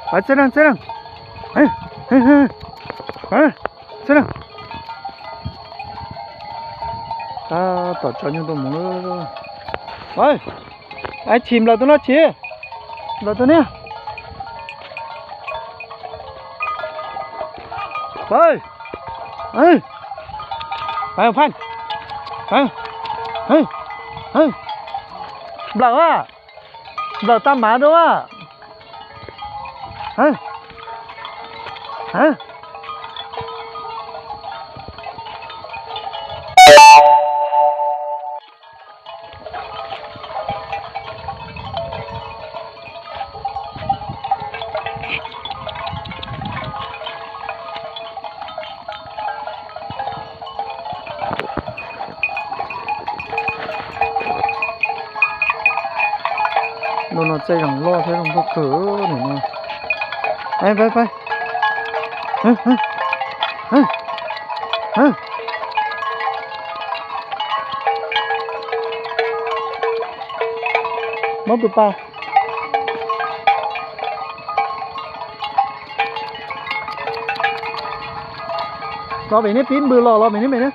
Txaij Daj, Txaij Daj. Txaij Daj. Tab tom tso nyuj tuaj mus. Chim, nplawm tus no, Chim. Nplawm tus niag. Phaj. Nplawm a. Nplawm tag mav dua. Ntu no Txaij Daj loj thiab zoo nkauj kawg no. Pab, pab. Mob tus pas. Los pem neb pib npws los, los pem neb pem neb.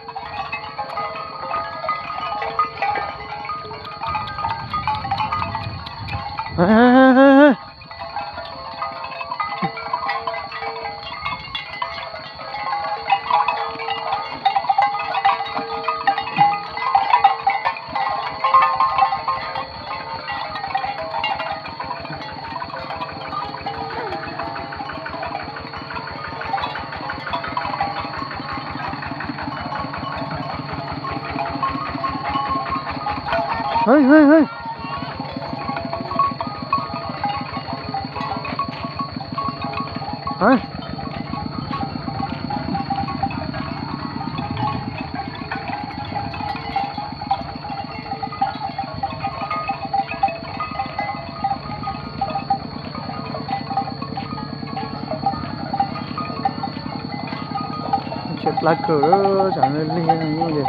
Tsheb plab kawg, tsam lig lig,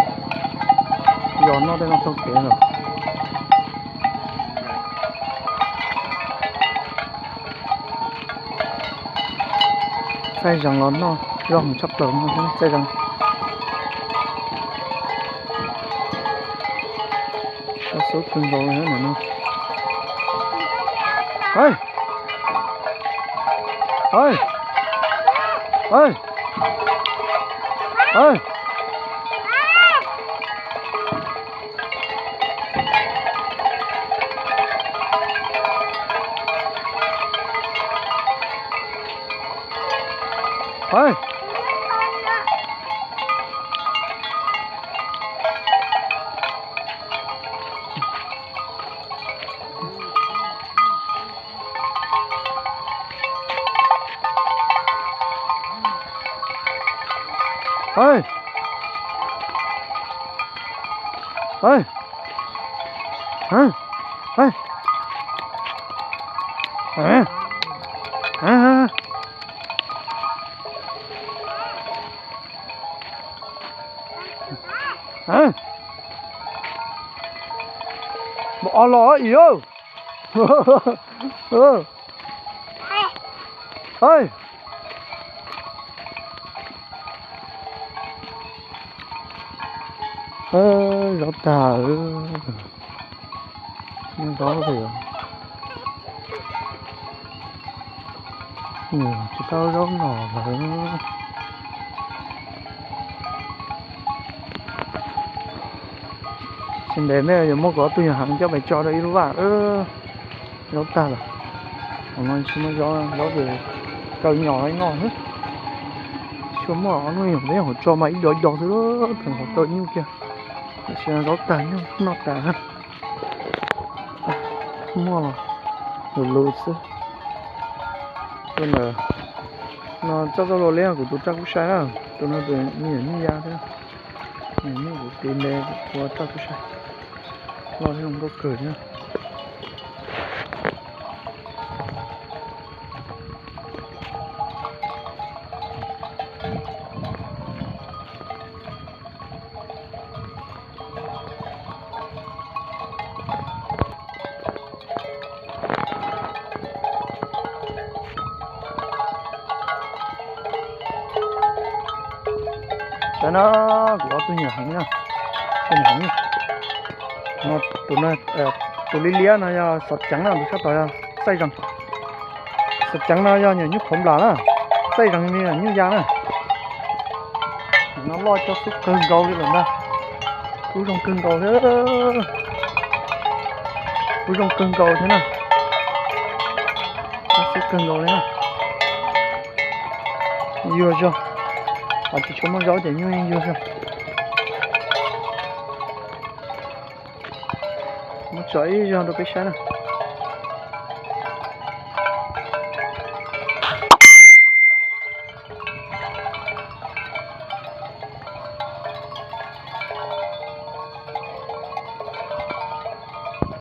yog noj tej no taug kev lawm. Txaij Daj los noj zoj heev tshaj plaws no, Txaij Daj. Tau xub kawg nkaus li no. Npaum o los ib. Zaub tag, zaub, tsis tau zaub no lawm. Tsis ntev nej yuav muab kuv ob tug nyuag heev coj pes tso rau ib lub vaj. Zaub tag lawm. Thaum no tsis muaj zaub, zaub ces kaw nyom ib no xwb. Tsuas muaj ob lub nyuag peb hauv tso mas ib do ib do xwb, thaum hauv kaw nyuj kiag. Tam sim no zaub tag nyuj noj tas. Muaj lus lus xwb. Tus ntawd no txoj txoj hlua liab kuv tus raj kub sai na. Tus no tus me nyuam nyuj ya thiab. Me nyuam nyuj kuv tis nte ua raj kub sai. Loj thiab zoo nkauj kawg thiab. Saib na, kuv ob tug nyuam heev na, tus nyuam heev. Tus liab liab no yog xov ceev na, tus sab tod yog xaij zees. Xov ceev no yog nyuam nyuj qhuav nplam na, xaij zees no yog nyuj ya na. Tus no loj coj xub kawg nkaus li lawm ntag. Kub zoo kawg nkaus thiab, kub zoo kawg nkaus thiab na. Coj xub kawg nkaus li na. Yuag zog, ho tsis tshua muaj zaub ces nyuj yeej yuag zog. Muab tso ib zog rau peb saib na.